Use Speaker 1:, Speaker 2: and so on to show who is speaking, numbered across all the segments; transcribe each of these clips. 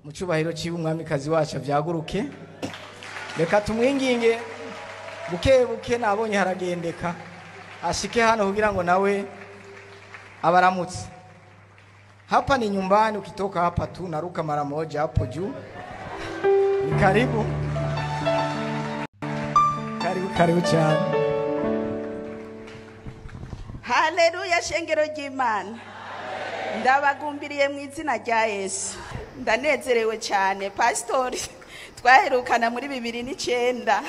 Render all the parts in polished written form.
Speaker 1: Mu cyubahiro ciwe umwamikazi wacu avyaguruke. Reka tumwinginge buke buke, nabonye haragendeka, ashike hano kugira ngo nawe abaramutse. Hapa ni nyumbani, ukitoka hapa tu naruka mara moja hapo juu. Ni karibu karibu karibu cyane.
Speaker 2: Haleluya, shengero ry'Imana, ndabagumbiriye mu izina rya Yesu. Ndanezerewe cyane. Pasitori twaherukana muri 2009,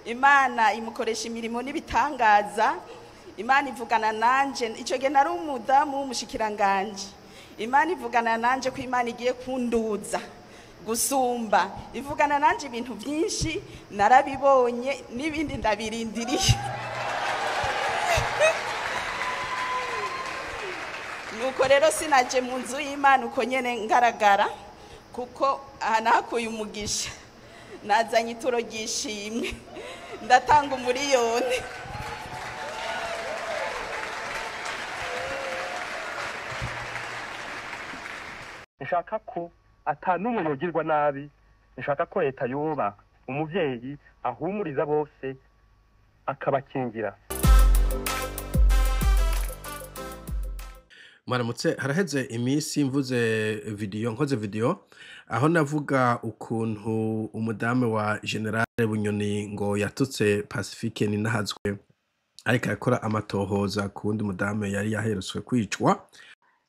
Speaker 2: Imana imukoresha imirimo n'ibitangaza. Imana ivugana nanje icyo gihe nari umudamu w'umushikiranganje. Imana ivugana nanje ko Imana igiye kunduza gusumba, ivugana nanje ibintu byinshi narabibonye n'ibindi ndabirindiriye. Nuko rero sinaje mu nzu y'Imana uko nyene ngaragara, kuko aha nahakuye umugisha, nazanye ituro ry'ishimwe, ndatanga 1 miliyoni.
Speaker 3: Nshaka ko ata n'umwe yogirwa nabi. Nshaka ko leta yoba umuvyeyi ahumuriza bose, akabakingira.
Speaker 4: Mwaramutse. Haraheze iminsi mvuze video, nkoze video aho navuga ukuntu umudamu wa General Bunyoni ngo yatutse Pacifique Ninahazwe ariko arakora amatohoza ku wundi mudamu yari yaherutswe kwicwa.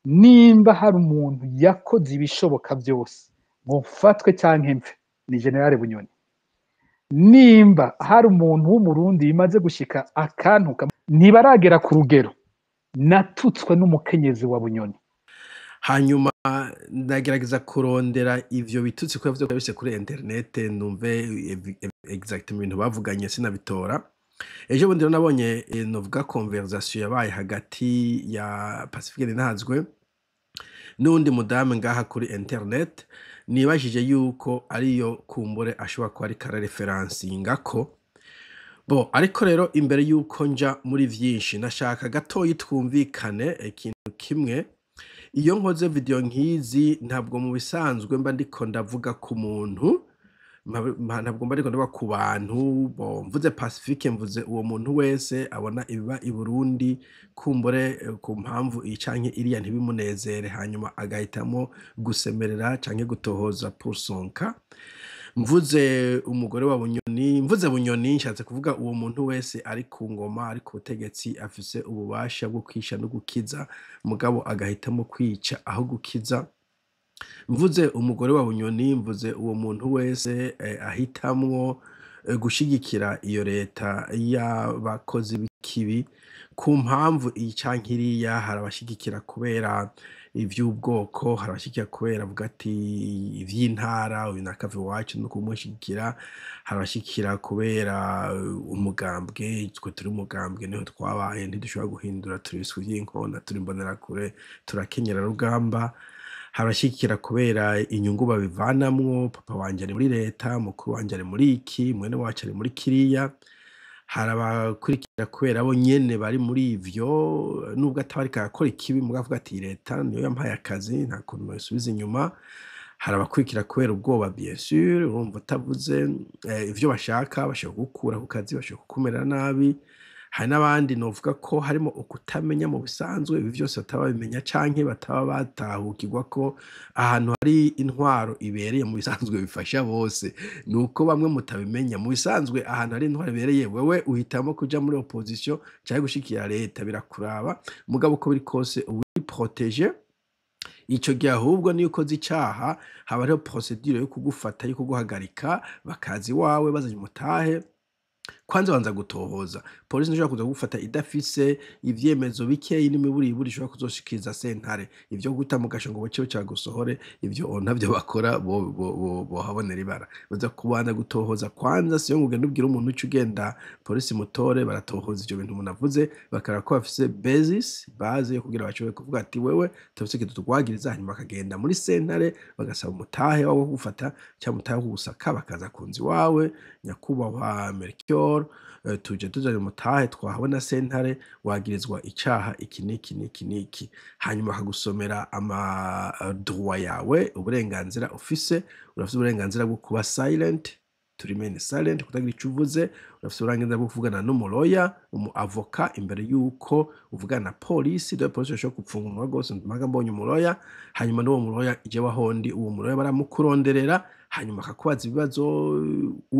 Speaker 5: Nimba hari umuntu yakoze ibishoboka byose ngo mfatwe canke mpfe, ni General Bunyoni. Nimba hari umuntu w'Umurundi bimaze gushika akantuka, ntibaragera ku rugero natutswe n'umukenyezi wa Bunyoni.
Speaker 4: Hanyuma ndagerageza kurondera ivyo bitutsi ko yavuze ko yabise kuri internet, numve exactement ibintu bavuganye, sinabitora. Ejo bundi rero nabonye novuga conversation yabaye hagati ya Pacifique Ninahazwe n'uwundi mudamu ngaha kuri internet, nibajije yuko ariyo kumbure ashobora kuba ariko arareferansinga ko bo. Ariko rero imbere yuko nja muri vyinshi, nashaka gatoyi twumvikane ikintu kimwe. Iyo nkoze video nk'izi, ntabwo mu bisanzwe mba ndiko ndavuga ku muntu, ntabwo mba ndiko ndavuga ku bantu. Bo mvuze Pacifique, mvuze uwo muntu wese abona ibiba i Burundi, kumbure ku mpamvu iyi canke iriya ntibimunezere, hanyuma agahitamo gusemerera canke gutohoza pour son cas. Mvuze umugore wa Bunyoni, mvuze Bunyoni, nshatse kuvuga uwo muntu wese ari ku ngoma, ari ku butegetsi, afise ububasha bwo kwica no gukiza, mugabo agahitamo kwica aho gukiza. Mvuze umugore wa Bunyoni, mvuze uwo muntu wese ahitamwo gushigikira iyo leta y'abakozi b'ikibi ku mpamvu iyi canke iriya. Hari abashigikira kubera ivy'ubwoko, hari abashigikira kubera avuga ati ivy'intara, uyu nakava iwacu no kumushigikira, hari abashigikira kubera umugambwe, twe turi umugambwe niho twabaye, ntidushobora guhindura, turi ibiswi vy'inkona, turi imbonerakure, turakenyera rugamba. Hari abashigikira kubera inyungu babivanamwo, papa wanje ari muri leta, mukuru wanje ari muri iki, mwene wacu ari muri kiriya. Hari abakurikira kubera bo nyene bari muri ivyo, nubwo ataba ariko arakora ikibi, mugabo avuga ati leta niyo yampaye akazi, nta kuntu noyisubiza inyuma. Hari abakurikira kubera ubwoba, bien sûr, urumva utavuze ivyo bashaka bashobora kugukura ku kazi, bashobora kukumerera nabi. Hari n'abandi novuga ko harimo ukutamenya mu bisanzwe, ibi vyose bataba babimenya canke bataba batahukirwa ko ahantu hari intwaro ibereye mu bisanzwe bifasha bose. Nuko bamwe mutabimenya, mu bisanzwe ahantu hari intwaro ibereye, wewe uhitamo kuja muri opposition canke gushigikira leta, birakuraba, mugabo uko biri kose uba uri protégé. Ico gihe ahubwo niyo ukoze icaha, haba hariho procédure yo kugufata, yo kuguhagarika, bakaza iwawe bazanye umutahe. Kwanza banza gutohoza, polisi ntishobora kuza kugufata idafise ivyemezo bikeyi n'imiburiburi ishobora kuzoshikiriza sentare. Ivyo guta mu gasho ngo buce bucagusohore, ivyo ntavyo bakora, bohabonera ibara. Baza kubanza gutohoza kwanza, siyo ngo ugende ubwire umuntu uce ugenda polisi mutore. Baratohoza ivyo bintu umuntu avuze, bakaraba ko bafise basis, base yo kugira bashobore kuvuga ati wewe turafise ikintu tukwagiriza, hanyuma bakagenda muri sentare bagasaba umutahe wo kugufata canke umutahe wo kugusaka, bakaza ku nzu iwawe, nyakubahwa Melchior. rapport, tuje tuzanye umutahe twahawe na sentare, wagirizwa icaha iki n'iki n'iki n'iki." Hanyuma akagusomera ama droit yawe, uburenganzira ufise. Urafise uburenganzira bwo kuba silent, to remain silent, kutagira ico uvuze. Urafise uburenganzira bwo kuvugana n'umuloya, umu avocat, imbere yuko uvugana na polisi. Dore polisi ishobora gupfunga umunwa rwose mpaka mbonye umuloya. Hanyuma n'uwo muloya, jewe ahondi, uwo muloya baramukuronderera, hanyuma akakubaza ibibazo.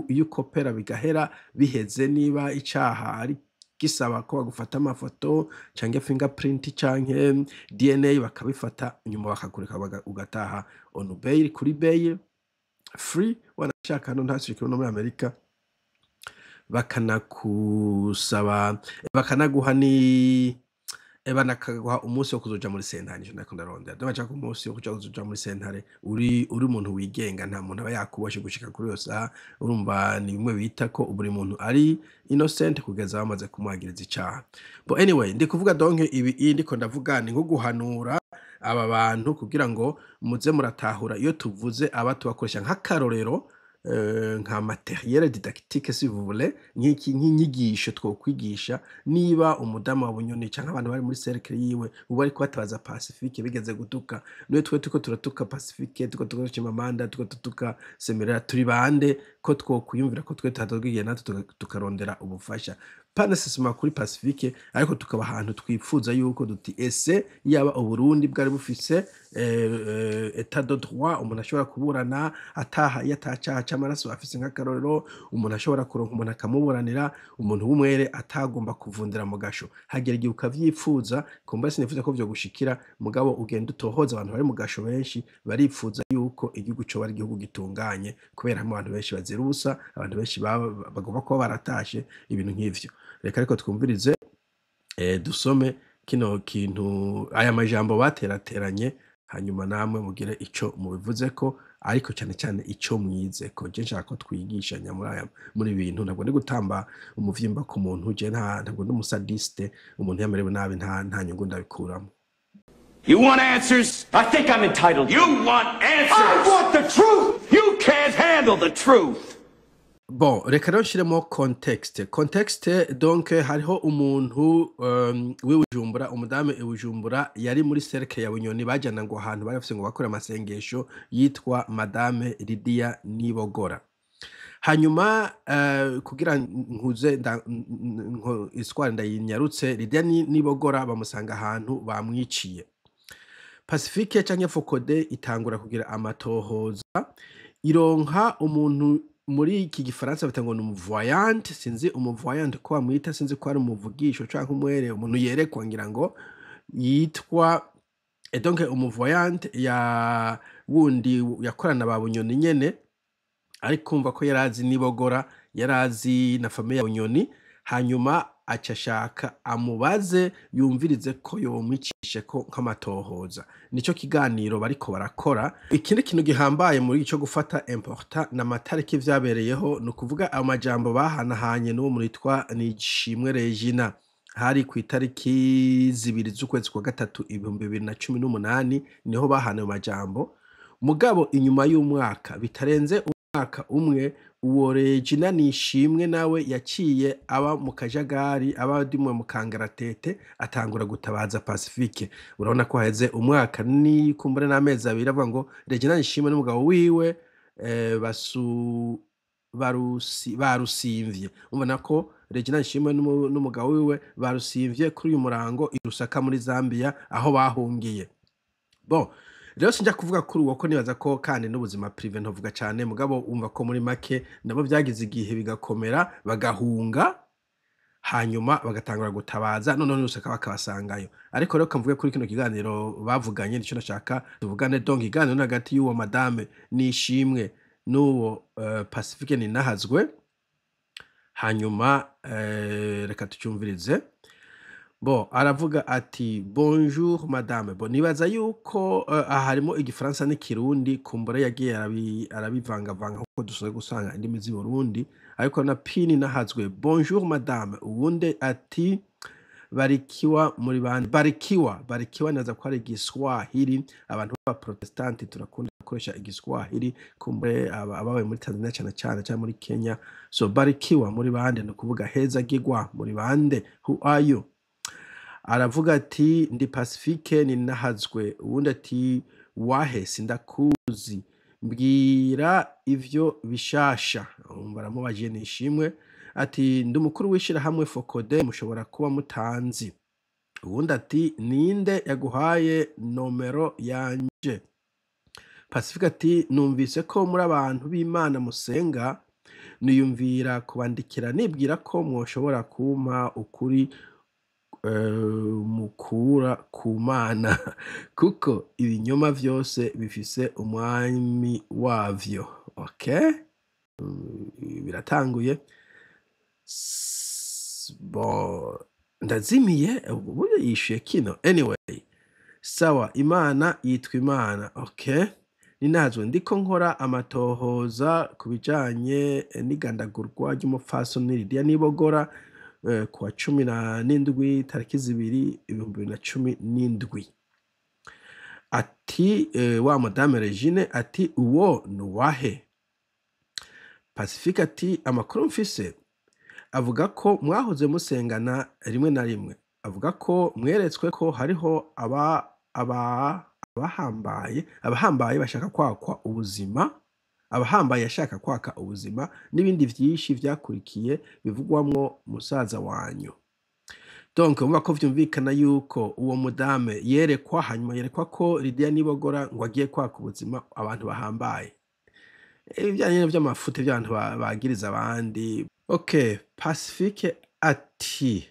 Speaker 4: Iyo ukopera bigahera biheze, niba icaha ari gisaba ko bagufata amafoto canke fingerprint canke DNA, bakabifata, nyuma bakakureka ugataha on bail, kuri bail free. Wanashaka hano ntashikire no muri Amerika bakanakusaba, bakanaguha ni banakaguha umunsi wo kuzoja muri sentare. Nico nariko ndarondera. Donc bashaka umunsi wo kuja kuzoja muri sentare uri umuntu wigenga, nta muntu aba yakuboshe gushika kuri iyo saha. Urumva ni bimwe bita ko buri muntu ari innocent kugeza bamaze kumwagiriza icaha. But anyway, ndi kuvuga, donc ibi iyi ndiko ndavuga ni nko guhanura aba bantu kugira ngo muze muratahura iyo tuvuze aba tubakoresha nk'akarorero, nka matériel didactique si vous voulez, nk'iki, nk'inyigisho twokwigisha. Niba umudamu wa Bunyoni canke abantu bari muri cercle yiwe ubu ariko batabaza Pacifique bigeze gutuka, niwe twe turiko turatuka Pacifique, turiko tuka Chimamanda, turiko tutuka Semerera, turi bande ko twokwiyumvira ko twe tuhatwigiye natwe tukarondera ubufasha, pas nécessairement kuri Pacifique, ariko tukaba ahantu twipfuza yuko duti ese yaba Uburundi bwari bufise état de droit, umuntu ashobora kuburana ataha iyo atacaha c'amaraso afise, nk'akarorero, umuntu ashobora kuronka umuntu akamuburanira, umuntu w'umwere atagomba kuvundira mu gasho. Hagera igihe ukavyipfuza. Kumba sinifuza ko vyogushikira, mugabo ugenda utohoza, abantu bari mu gasho benshi baripfuza yuko igihugu coba ari igihugu gitunganye, kubera hamwe abantu benshi bazira ubusa, abantu benshi bagomba kuba baratashe, ibintu nk'ivyo. Reka ariko twumvirize, dusome kino kintu, aya majambo baterateranye, hanyuma namwe mugire ico mubivuzeko, ariko cyane cyane ico mwizeko. Je nshaka ko twigishanya muri aya, muri bintu. Ntabwo ndi gutamba umuvyimba ku muntu, je ntabwo ndi umusadiste. Umuntu yamerewe nabi nta nyungu ndabikuramo.
Speaker 6: You want answers?
Speaker 7: I think I'm entitled.
Speaker 6: You want answers?
Speaker 7: I want the truth!
Speaker 6: You can't handle the truth!
Speaker 4: Bon, reka rero nshiremo contexte. Contexte, donc hariho umuntu w'i Bujumbura, umudamu i Bujumbura yari muri cercle ya Bunyoni, bajana ngo ahantu bari bafise ngo bakore amasengesho, yitwa Madame Lydia Nibogora. Hanyuma kugira nkuze histoire ndayinyarutse, Lydia Nibogora bamusanga ahantu bamwiciye. Pacifique canke Focode itangura kugira amatohoza, ironka umuntu muri iki gifaransa bita ngo ni umuvoyante, sinzi umuvoyante ko bamwita, sinzi ko ari umuvugisho canke umwere, umuntu yerekwa ngira ngo yitwa, et donc umuvoyante ya wundi yakorana ba Bunyoni nyene, ariko kumva ko yarazi Nibogora, yarazi na famille ya Bunyoni. Hanyuma aca ashaka amubaze, yumvirize ko yomwicishe ko nk'amatohoza. Nico kiganiro bariko barakora. Ikindi kintu gihambaye muri ico gufata important na matariki vyabereyeho, ni ukuvuga amajambo bahanahanye n'uwo muritwa Nishimwe Regina hari ku itariki 2 z'ukwezi kwa gatatu 2018, niho bahana ayo majambo. Mugabo inyuma y'umwaka, bitarenze umwaka umwe, uwo Regina Nishimwe nawe yaciye aba mu kajagari, aba dimwe mu kangaratete, atangura gutabaza Pacifique. Urabona ko haheze umwaka ni kumbure n'amezi 2, avuga ngo Regina Nishimwe n'umugabo wiwe basu barusi barusimvye. Umva ko Regina Nishimwe n'umugabo wiwe barusimvye kuri uyu murango i Lusaka muri Zambia, aho bahungiye. Bon, rero sinjya kuvuga kuri uwo ko nibaza ko kandi n'ubuzima privé ntovuga cyane, mugabo umva ko muri make nabo byagize igihe bigakomera, bagahunga, hanyuma bagatangura gutabaza, noneho Lusaka bakabasangayo. Ariko rero kamvuge kuri kino kiganiro bavuganye, nicyo nashaka tuvugane. Donc iganiro ni hagati y'uwo madame Nishimwe n'uwo Pacifique Ninahazwe. Hanyuma reka tucyumvirize. Bon, aravuga ati: "Bonjour madame." Bon, nibaza yuko aha harimo igifaransa n'ikirundi, kumbura yagiye arabivangavanga nkuko dusanzwe gusanga indimi z'i Burundi, ariko na pini nahazwe: "Bonjour madame." Uwundi ati: "Barikiwa muri bande?" Barikiwa, barikiwa, naza ko ari igiswahili. Abantu b'abaprotestanti turakunda Barakoresha igiswahili, kumbure ababaye muri Tanzania cyane cyane cyangwa muri Kenya. So barikiwa muri bande? Ni ukuvuga heza gigwa muri bande? Who are you? Aravuga ati ndi Pacifique Ninahazwe. Uwundi ati wahe? Sindakuzi, mbwira ivyo bishasha. Umva, aramubajiye. Nishimwe ati ndi umukuru w'ishirahamwe Fokode, mushobora kuba mutanzi. Uwundi ati ninde yaguhaye nomero yanje? Pacifique ati numvise ko muri abantu b'Imana musenga, niyumvira kubandikira nibwira ko mwoshobora kumpa ukuri mukura ku Mana, kuko ibinyoma vyose bifise umwami wavyo. Okay, biratanguye. Bon, ndazimiye uburyo yishuye kino. Anyway, sawa, Imana yitwa Imana. Okay, ninazwe ndiko nkora amatohoza ku bijanye n'igandagurwa ry'umupfasoni Lidia Nibogora kuwa 17 tariki 2 2017. Ati wa madame Regine ati uwo nuwahe? Pacifique ati amakuru mfise avuga ko mwahoze musengana rimwe na rimwe, avuga ko mweretswe ko hariho aba aba abahambaye bashaka kwakwa ubuzima, abahambaye yashaka kwaka ubuzima n'ibindi vyinshi vyakurikiye bivugwamwo musaza wanyu. Donc umva ko vyumvikana yuko uwo mudame yerekwa, hanyuma yerekwa ko Lydia Nibogora ngo agiye kwaka ubuzima abantu bahambaye. Ibijyanye vy'amafuti by'abantu bagiriza abandi. Okay, Pacifique ati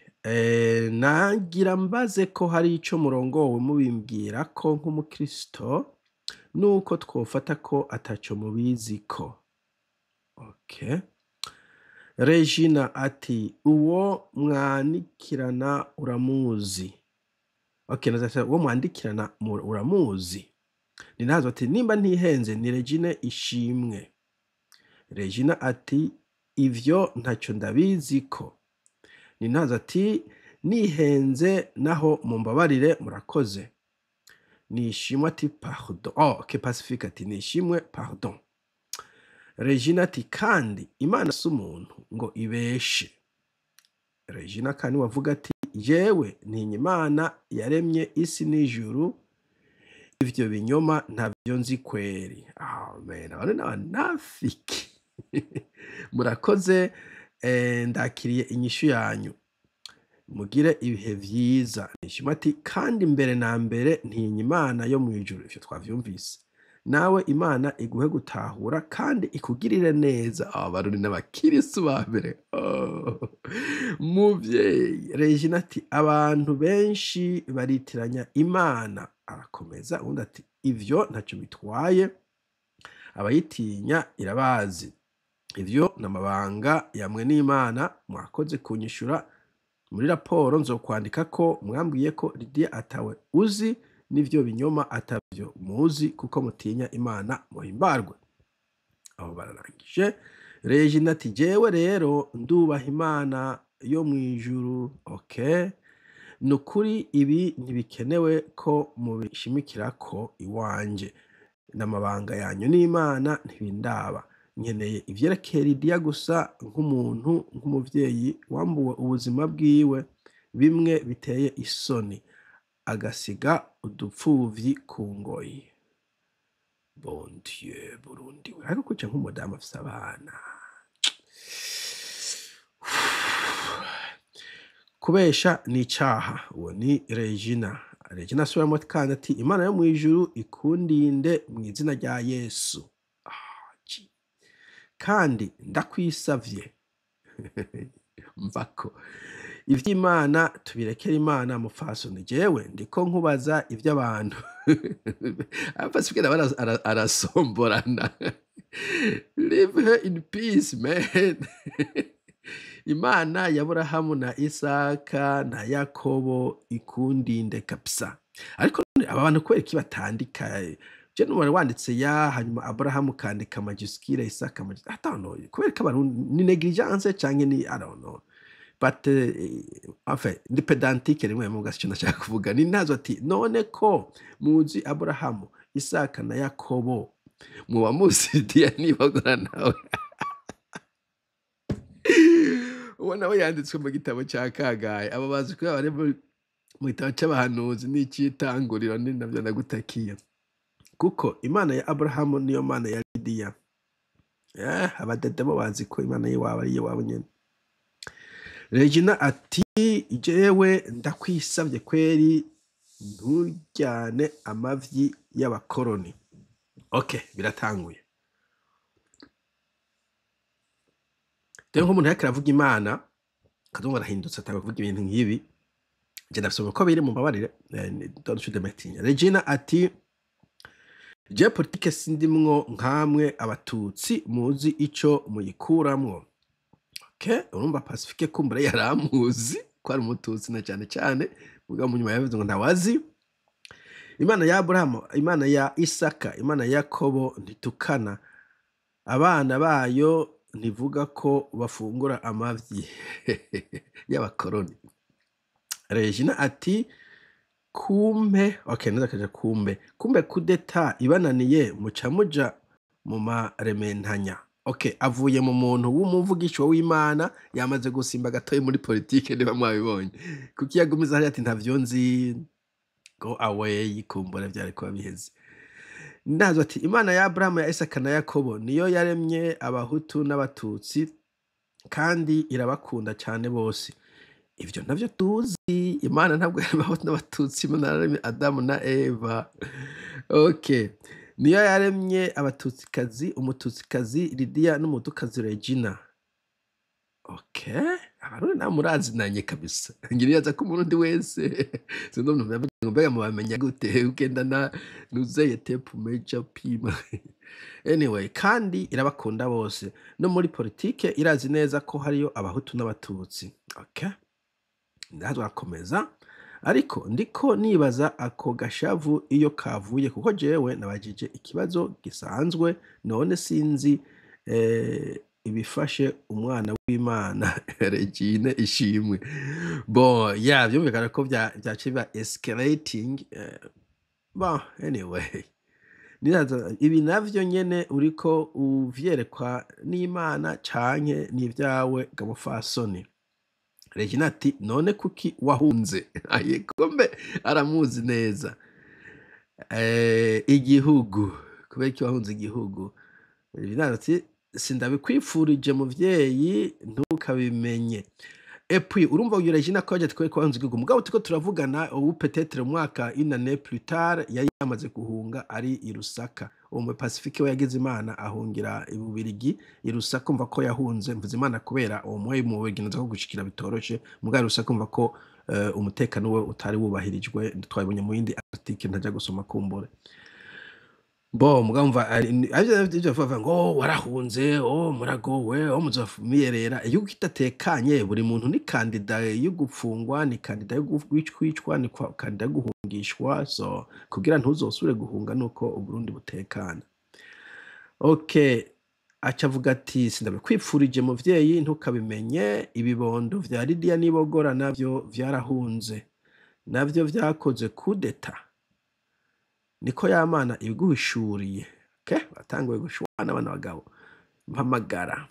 Speaker 4: nagira mbaze ko hari ico murongowe mubimbwira ko nk'umukristo, nuko twofata ko ataco mubiziko. Okay. Regina ati uwo mwanikirana uramuzi? Okay, nazasha uwo mwandikirana uramuzi? Ninazo ati nimba ntihenze ni Regine Ishimwe. Regina ati ivyo ntaco ndabiziko. Ninazo ati nihenze naho mumbabarire, murakoze. Nishimwe ati pardon. Oh, okay, Pacifique ati nishimwe pardon. Regina ati kandi Imana si umuntu ngo ibeshe. Regina kandi wavuga ati jewe ntinya Imana yaremye isi n'ijuru, ivyo binyoma ntavyo nzi kweri. Amen. Abantu n'abanafiki. Murakoze, ndakiriye inyishu yanyu, mugire ibihe vyiza. Nishimwe ati kandi mbere na mbere ntinya Imana yo mw'ijuru. Ivyo twavyumvise. Nawe Imana iguhe gutahura kandi ikugirire neza. Abarundi n'abakirisu ba mbere. Oh. Muvyeyi Regina ati abantu benshi baritiranya Imana. Arakomeza undi ati ivyo ntaco bitwaye, abayitinya irabazi, ivyo n'amabanga yamwe n'Imana. Mwakoze kunyishura. Muri raporo nzokwandika ko mwambwiye ko Lydia atawe uzi n'ivyo binyoma atavyo muzi, kuko mutinya Imana. Muhimbarwe. Aho bararangije. Regina ati jewe rero ndubaha Imana yo mw'ijuru. Okay, nukuri ibi ntibikenewe ko mubishimikirako iwanje, n'amabanga yanyu n'Imana ntibindaba. Nkeneye ivyerekeye Lydia gusa, nk'umuntu, nk'umuvyeyi wambuwe ubuzima bwiwe bimwe biteye isoni, agasiga udupfuvyi ku ngoyi. Bon Dieu, Burundi we, ariko kuca nk'umudamu afise abana. Kubesha ni icaha. Uwo ni Regina. Regina asubiramo kandi ati Imana yo mw'ijuru ikundinde mu izina rya Yesu. Kandi ndakwisavye mvako ivy'Imana tubirekere Imana. Mufasoni, jewe ndiko nkubaza ivy'abantu. Pacifique nawe arasomborana. Leave her in peace, man. Imana ya Aburahamu na Isaka na Yakobo ikundinde kabisa. Ariko aba bantu kubera iki batandika? Je numva wanditse ya hanyuma Aburahamu kandika majuscule, Isaka majuscule. I don't know. Kubera ko abantu ni negligence canke ni, I don't know. But enfin, ndi pedantique rimwe mu gasi. Ndashaka kuvuga ni ntazo ati none ko muzi Aburahamu, Isaka na Yakobo. Muba muzi Lidiya Nibogora nawe? Uwo nawe yanditswe mu gitabo cya Kagaye. Aba bazi ko bari mu gitabo cy'abahanuzi n'icy'itanguriro, ni nabyo ndagutakiye, kuko Imana ya Aburahamu niyo Mana ya Lidiya. Abadede bo bazi ko Imana y'iwabo ari iwabo nyine. Regina ati: "Jewe ndakwisabye kweri, ntujyane amavyi y'abakoroni." Okay, biratanguye rero. Nk'umuntu yariko aravuga Imana, kazungu arahindutse, atanga kuvuga ibintu nk'ibi. Je ndabisoma uko biri, mumbabarire. Don't shoot the messenger. Regina ati: "Je politike sindimwo nkamwe abatutsi muzi ico muyikuramwo." Okay, urumva Pacifique kumbura yaramuzi ko ari umututsi, na cyane cyane mugabo mu nyuma yavuze ngo ntawazi. Imana ya Aburahamu, Imana ya Isaka, Imana ya Yakobo ntitukana abana bayo, ntivuga ko bafungura amavyi y'abakoroni. Regina ati: "Kumbe okay, neza kaja kumbe kumbe kudeta ibananiye, muca muja mu marementanya." Okay, avuye mu muntu w'umuvugisho w'Imana, yamaze gusimba gatoyi muri politike, niba mwabibonye, kuko iyo agumiza hariya ati: "Ntavyo nzi, go away," kumbura vyari kuba biheze. Ndazo ati: "Imana ya Aburahamu, ya Isaka na Yakobo niyo yaremye abahutu n'abatutsi, kandi irabakunda cyane bose." Ivyo navyo tuzi. Imana ntabwo yaremye abahutu n'abatutsi, Imana yaremye Adamu na Eva. Okay, niyo yaremye abatutsikazi, umututsikazi Lidiya n'umutukazi Regina. Okay, abarundi nawe murazinanye kabisa. Ngira ko umurundi wese, sinzi umuntu yavuga ngo: "Mbega mubamenya gute?" Ugenda na nuzeye tape measure, pima. Anyway, kandi irabakunda bose. No muri politike irazi neza ko hariyo abahutu n'abatutsi. Okay, ndaza ariko ndiko nibaza ako gashavu iyo kavuye, kuko jewe nabajije ikibazo gisanzwe, none sinzi ibifashe umwana w'Imana. Regine ishimwe. Bon, ya byumvikana ko byaciye biba escalating. Bon, anyway, Niraza, ibi navyo nyene uriko uvyerekwa n'Imana canke n'ivyawe gamufasoni? Regina ati: "None kuki wahunze?" Ayekombe aramuzi neza. Igihugu, kubera iki wahunze igihugu? Regina ati: "Sindabikwifurije muvyeyi, ntukabimenye." Et puis urumva uyu Regina ko yaje twe ko wahunze igihugu, mugabo turiko turavugana ubu, peut-être umwaka, une année plus tard, yari yamaze guhunga ari i Lusaka. Uwo mu Pacifique we yagize Imana ahungira i Bubirigi, i Lusaka. Umva ko yahunze, mvuze Imana kubera uwo mwe mu Bubirigi naza ko gushikira bitoroshe, mugabo i Lusaka umva ko umutekano we utari wubahirijwe. Twabibonye mu yindi article ntajya gusoma kumbure. Bo mugabo umva arivyo bavuga ngo: "Oh, warahunze, oh muragowe, oh muzofumiyerera." Igihugu kidatekanye, buri muntu ni candidat yo gupfungwa, ni candidat yo kwicwa, ni candidat yo guhungishwa. So kugira ntuzosubire guhunga nuko Uburundi butekana. Okay, aca avuga ati: "Sindabikwipfurije muvyeyi, ntukabimenye." Ibibondo vya Lidiya Nibogora navyo vyarahunze, navyo vyakoze kudeta, niko yamana ibiguhishuriye. Okay, batanguye gushwana abana bagabo. Mpamagara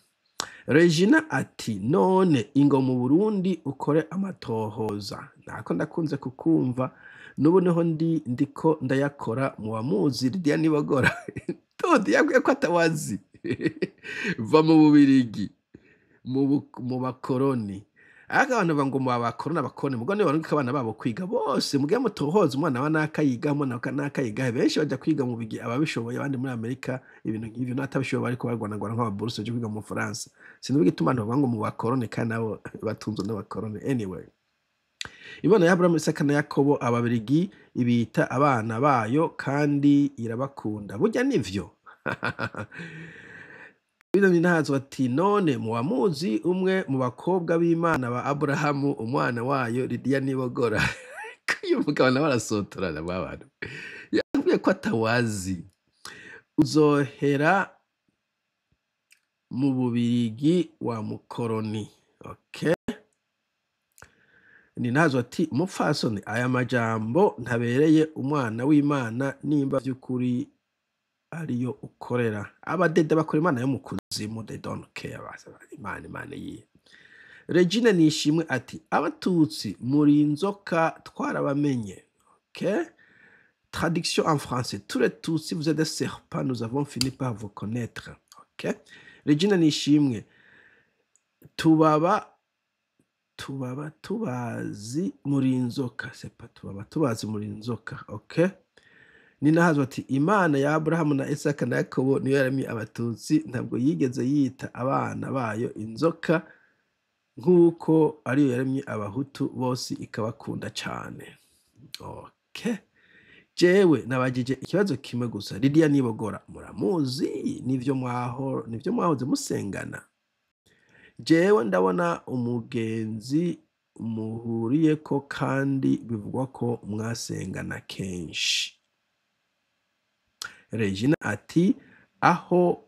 Speaker 4: Regina ati: "None ingo mu Burundi ukore amatohoza, ntako ndakunze kukumva, n'ubu niho ndi ndiko ndayakora. Muba muzi Lidiya Nibogora?" Todi yabwiye ko atawazi. Va mu Bubirigi mu bakoroni. Ariko abantu bavuga ngo mu bakoroni, abakoroni, mugo nibo barungika abana babo kwiga bose. Mugihe mutohoza, umwana wa naka yiga, umwana wa naka yiga, benshi baja kwiga mu bigi ababishoboye, abandi muri Amerika, ibintu nk'ivyo, n'abatabishoboye bariko barwanagwana nk'ababuruse baje kwiga mu Bufaransa. Sinzi igituma abantu bavuga ngo mu bakoroni kandi nabo batunzwe n'abakoroni. Anyway, Imana ya Aburahamu, Isaka na Yakobo, ababirigi ibita abana bayo kandi irabakunda. Burya nivyo. Ntazo ati: "None muba muzi umwe mu bakobwa b'Imana ba Aburahamu, umwana wayo Lidiya Nibogora?" Uyu mugabo nawe arasotorana abantu, yabwiye ko atawazi. Uzohera mu Bubirigi wa mukoroni. Okay, ni nazo ati: "Umupfasoni, aya majambo ntabereye umwana w'Imana, nimba vy'ukuri ariyo ukorera. Abadede bakora imana yo mu kuzimu, they don't care. Imana, imana yihe? Regine Nishimwe ati: "Abatutsi muri inzoka, twarabamenye." Okay, traduction en français: tous les Tutsis, vous êtes des serpents, nous avons fini par vous connaître. Okay. Regine Nishimwe: Tubaba tubazi muri inzoka." C'est pas tubaba tubazi muri inzoka. Okay. Ninahazwa ati: "Imana ya Aburahamu na Isaka na Yakobo niyo yaremye abatutsi, ntabwo yigeze yita abana bayo inzoka, nk'uko ariyo yaremye abahutu bose ikabakunda cyane." Okay. Jewe nabajije ikibazo kimwe gusa: Lidia Nibogora muramuzi? Nivyo mwahoze musengana? Jewe ndabona umugenzi muhuriyeko, kandi bivugwa ko mwasengana kenshi. Regina ati: "Aho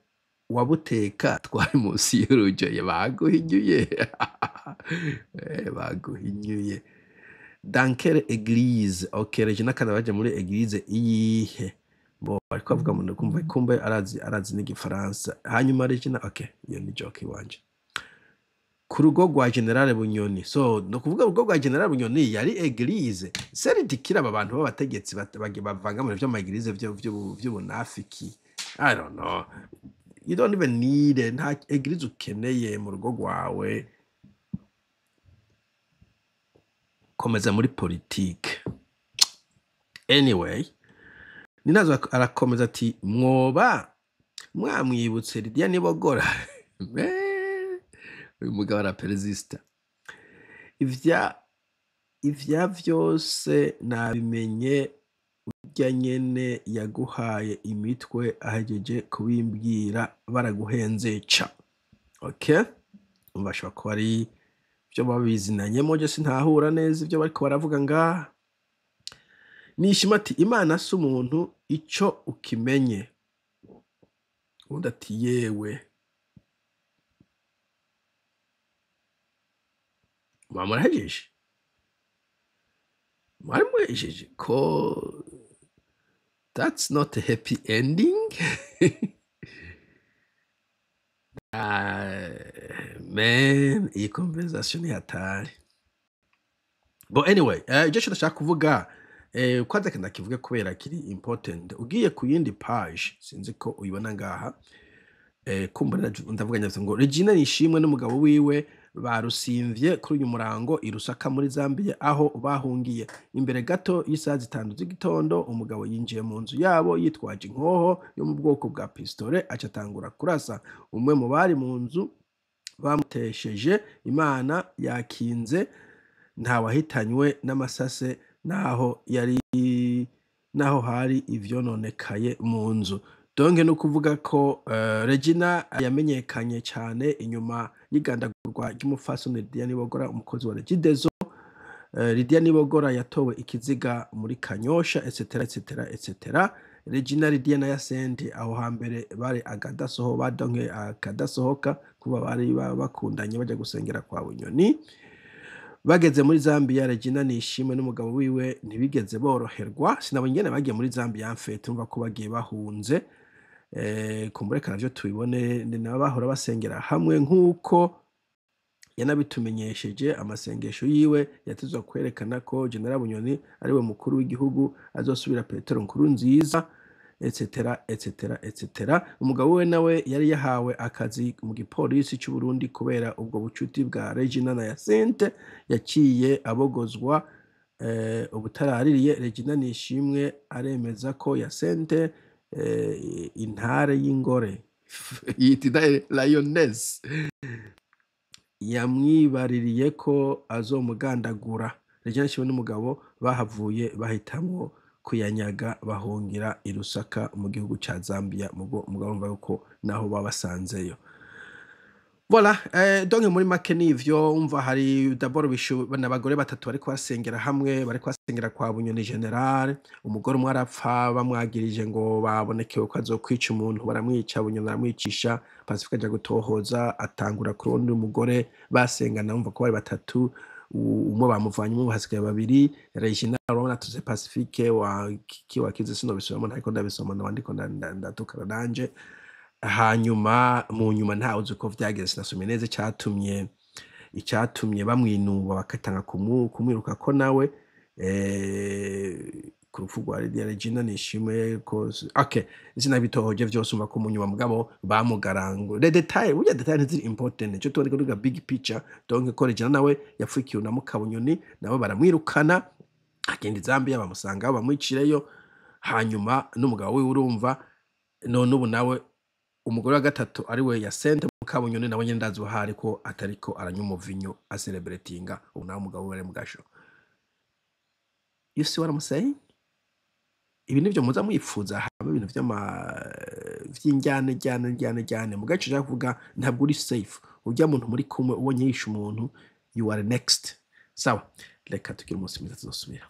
Speaker 4: wabuteka twari munsi y'urujoye." Baguhinyuye. Baguhinyuye. Dans quelle église? Okay, Regina kandi baje muri église iyihe? Bo bariko bavuga mu kumva kumbe arazi n'igifaransa. Hanyuma Regina, okay, iyo ni joke iwanje. Ku rugo rwa General Bunyoni, so no kuvuga urugo rwa General Bunyoni yari église. C'est ridicule, aba bantu b'abategetsi bavanga mu bintu vy'ama église vy'ubunafiki. I don't know, you don't even need it. Nta église ukeneye mu rugo rwawe, komeza muri politike. Anyway, Ninazo arakomeza ati: "Mwoba mwamwibutse Lidia Nibogora?" Uyu mugabo araperesista. Ivya vyose nabimenye urya nyene yaguhaye imitwe ahejeje kubimbwira, baraguhenze ca. Okay, umva, ashobora kuba ari ibyo babizinanyemo, je sintahura neza ibyo bariko baravuga ngaha. Nishima ati: "Imana si umuntu, ico ukimenye." Undi ati: "Yewe, muba murahejeje, mwari muhejeje ko that's not a happy ending." Ah, man, iyi conversation ni hatari. But anyway, icyo ndashaka kuvuga, kwanza kenda kivuge kubera kiri important. Ugiye ku yindi page, sinzi ko uyibona ngaha, kumbura ndavuga nyavuze ngo Regina Nishimwe n'umugabo wiwe barusimvye kuri uyu murango i Lusaka muri Zambia, aho bahungiye. Imbere gato y'isaha 5 z'igitondo, umugabo yinjiye mu nzu yabo yitwaje inkoho yo mu bwoko bwa pistole, aca atangura kurasa umwe mu bari mu nzu. Bamutesheje Imana yakinze, ntawahitanywe n'amasase, naho yari naho hari ivyononekaye mu nzu. Donc no kuvuga ko Regina yamenyekanye cyane inyuma y'igandagurwa ry'umupfasoni Lydia Nibogora, umukozi wa Regideso. Lydia Nibogora yatowe ikiziga muri Kanyosha, etc etc etc. Regina, Lydia na Yasente aho hambere bari agadasoho badonke akadasohoka, kuba bari bakundanye bajya gusengera kwa Bunyoni. Bageze muri Zambia, Regina Nishimwe n'umugabo wiwe ntibigeze boroherwa. Sinabonye ingene bagiye muri Zambia, en fait urumva ko bagiye bahunze. Kumbure navyo tubibone, ni nabo bahora basengera hamwe nk'uko yanabitumenyesheje. Amasengesho yiwe yatezwa kwerekana ko General Bunyoni ariwe mukuru w'igihugu azosubira Petero Nkurunziza, etc etc etc. Umugabo we nawe yari yahawe akazi mu gipolisi cy'u Burundi kubera ubwo bucuti bwa Regina na Yasente, yaciye abogozwa ubutaraririye. Regina Nishimwe aremeza ko Yasente, intare y'ingore, yita intare lioness, yamwibaririye ko azomugandagura. Regina Nishimwe n'umugabo bahavuye bahitamwo kuyanyaga, bahungira i Lusaka mu gihugu ca Zambia. Mugo mugabo urumva yuko naho babasanzeyo. Voilà, donc muri make nivyo. Umva, hari d'abord bishu n'abagore batatu bariko basengera hamwe, bariko basengera kwa Bunyoni General. Umugore umwe arapfa bamwagirije ngo babonekewe ko azokwica umuntu, baramwica, Bunyoni aramwicisha. Pacifique aja gutohoza, atangura kuri uwundi mugore basengana, umva ko bari batatu. Umwe bamuvanye, umwe hasigaye babiri. Regina urabona tuze Pacifique wa ki wakize, sinobisubiramo, ntariko ndabisoma, ndiko ndatukana nanje. Hanyuma mu nyuma ntawe uzi uko vyagenze, sinasomye neza icyatumye bamwinuba, bakatanga kumwiruka ko nawe ku rupfu rwa Lydia Regina nishimwe ko okay, sinabitohoje vyose. Umva ko mu nyuma mugabo bamugarango les détails, burya détails ntiziri important, ico tubona ko big picture. Donc ko Regina nawe yapfukiwe na Mukabunyoni, nawe baramwirukana, agenda i Zambia, bamusanga bamwicireyo. Hanyuma n'umugabo wiwe, urumva none ubu nawe umugore wa gatatu ari we Yasente Mukabunyoni, nawe nyene ndazi uhari ko atariko aranywa umuvinyo acelebratinga. Ubu nawe umugabo we ari mu gasho. You see what I'm saying? Ibi nivyo muza mwifuza, haba ibintu vy'ama vy'injyane jyane jyane jyane. Mu gace ushaka kuvuga, ntabwo uri safe. Urya muntu muri kumwe ubonye yishe umuntu, you are next. Sawa, reka tugire umunsi mwiza, tuzosubira.